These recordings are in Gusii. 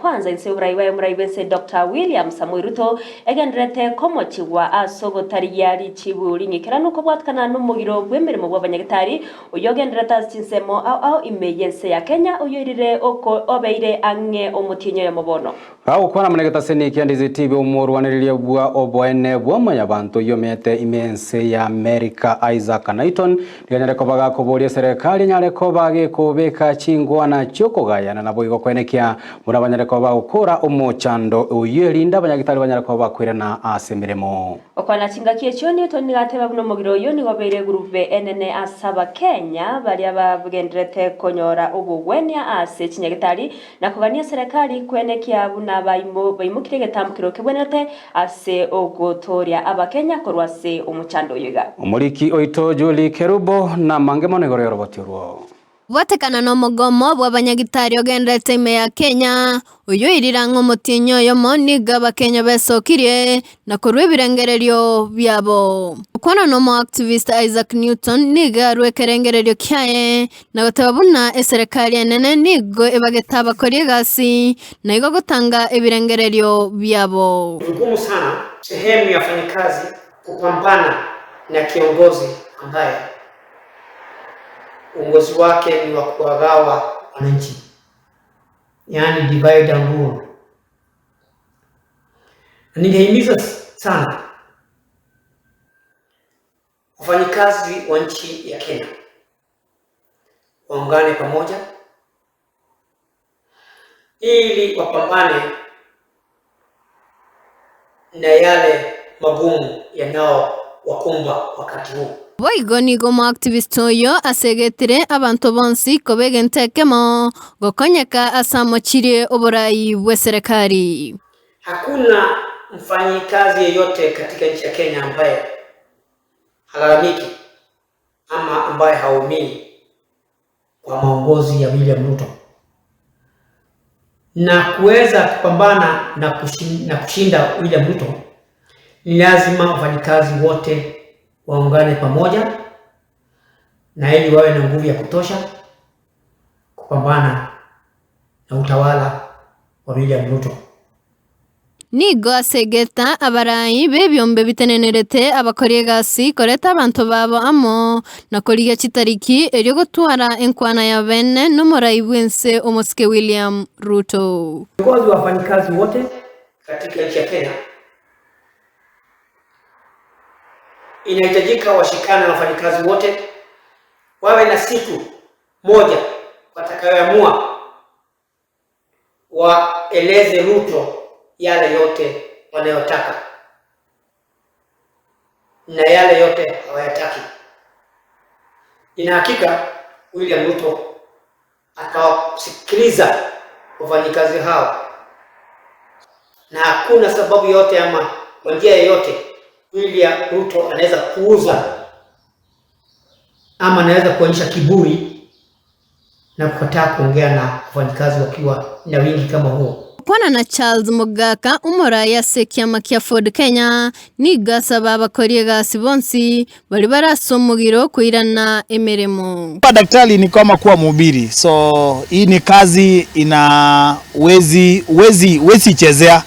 Kwanza inse y'oborai bwaye omorai bw'ense Doctor William Samoei Ruto egendererete komochigwa ase ogotarigia richibu ring'ikeranu kobwatikana nomogiro bw'emeremo bw'abanyagitari oyio ogendererete ase chinsemo ao ao ime y'ense ya Kenya oyio oirire oko obeire ang'e omotienyi oyomo bono. Gagokwana buna egetaseni kia Ndizi TV omorwanereria bwa oboene bwa mwanyabanto oyio omenyete ime ense ya America Isaac Naiton nigo anyare koba gakoboria eserekari enyare koba gekobeka chingwana chiokogayana naboigo koenekia buna banyare koba bagokora omochando oyio erinde abanyagitari banyare koba bakoirana ase emeremo. Gokwana chingaki echio, Newton nigo ateba buna omogiro oyio nigo obeire egurube enene ase Abakenya baria bagendererete konyora obogwenia ase chinyagitari na kogania eserekari kwenekia buna baimokirie egetambokero kebwenerete ase ogotooria Abakenya korwa ase omochando oyo iga. Omoriki oito Julie Kerubo namange mono igoro y'oroboti orwo. Gwatekana nomogomo bw'abanyagitari ogenderete ime ya Kenya, oyio oirire ang'e omotienyi oyomo nigo Abakenya besokirie na korua ebirengererio biabo. Gokwana nomoactivist Isaac Newton nigo arua ekerengererio kiaye na goteba buna eserekari enene nigo ebagete abakori egasi na igo gotanga ebirengererio biabo. Ni vigumu sana sehemu ya wafanyikazi kupambana na kiongozi ambaye uongozi wake ni wa kuwagawa wananchi, yaani divide and rule. Na ningehimiza sana wafanyikazi wa nchi ya Kenya waungane pamoja ili wapambane na yale magumu yanayowakumba wakati huu. Boigo nigo omoactivist oyo asegetire abanto bonsi koba egento ekemo gokonyeka ase amochirie oborai bw'eserekari. Hakuna mfanyikazi yeyote katika nchi ya Kenya ambaye halalamiki ama ambaye haumii kwa maongozi ya William Ruto na kuweza kupambana na kushinda, na kushinda William Ruto ni lazima wafanyikazi wote waungane pamoja na ili wawe na nguvu ya kutosha kupambana na utawala wa William Ruto. Nigo asegeta abarai b'ebiombe bitenenerete abakori egasi koreta abanto babo amo na korigia chitariki erio gotwara enkwana ya bene nomorai bw'ense omosike William Ruto. Viongozi wa wafanyikazi wote katika nchi ya Kenya inahitajika washikane na wafanyikazi wote, wawe na siku moja watakayoamua waeleze Ruto yale yote wanayotaka na yale yote hawayataki. Nina hakika William Ruto atawasikiliza wafanyikazi hao, na hakuna sababu yote ama kwa njia yoyote William Ruto anaweza kuuza ama anaweza kuonyesha kiburi na kukataa kuongea na wafanyikazi wakiwa na wingi kama huo. Gokwana na Charles Mogaka omorai ase ekiama kia Ford Kenya nigo asaba abakori egasi bonsi baria bare ase omogiro koirana emeremo. Kuwa daktari ni kama kuwa mhubiri, so hii ni kazi ina wezi wezi wezi chezea,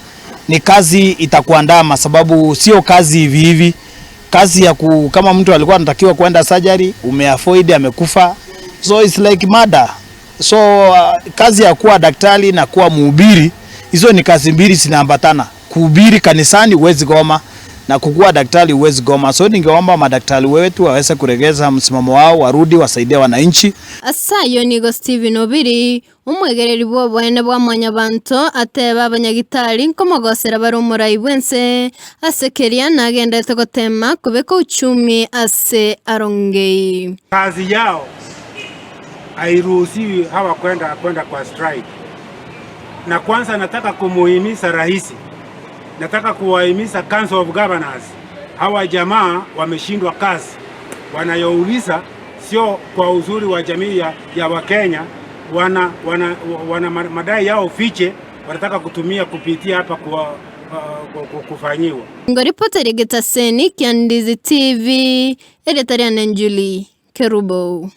ni kazi itakuandama, sababu sio kazi hivi hivi. Kazi ya ku, kama mtu alikuwa anatakiwa kwenda surgery umeavoid, amekufa, so it's like murder. So kazi ya kuwa daktari na kuwa mhubiri, hizo ni kazi mbili zinaambatana. Kuhubiri kanisani huwezi goma na kukuwa daktari huwezi goma. So ningeomba madaktari wetu waweze kuregeza msimamo wao, warudi wasaidie wananchi. Ase ayio nigo Stephen Obiri, omwegereri bw'oboene bwa Mwanyabanto, ateba abanyagitari nkomogosera bare omorai bw'ense ase keria nagenderete gotema kobeka uchumi ase arongei. Kazi yao hairuhusiwi hawa kwenda kwenda kwa strike. Na kwanza nataka kumuhimiza rais, nataka kuwahimiza Council of Governors, hawa jamaa wameshindwa kazi, wanayouliza sio kwa uzuri wa jamii ya, ya Wakenya, wana, wana, wana madai yao fiche, wanataka kutumia kupitia hapa kwa, uh, kufanyiwa. Ngoripoteri Getaseni kia Ndizi TV, Editari Anenjuli Kerubo.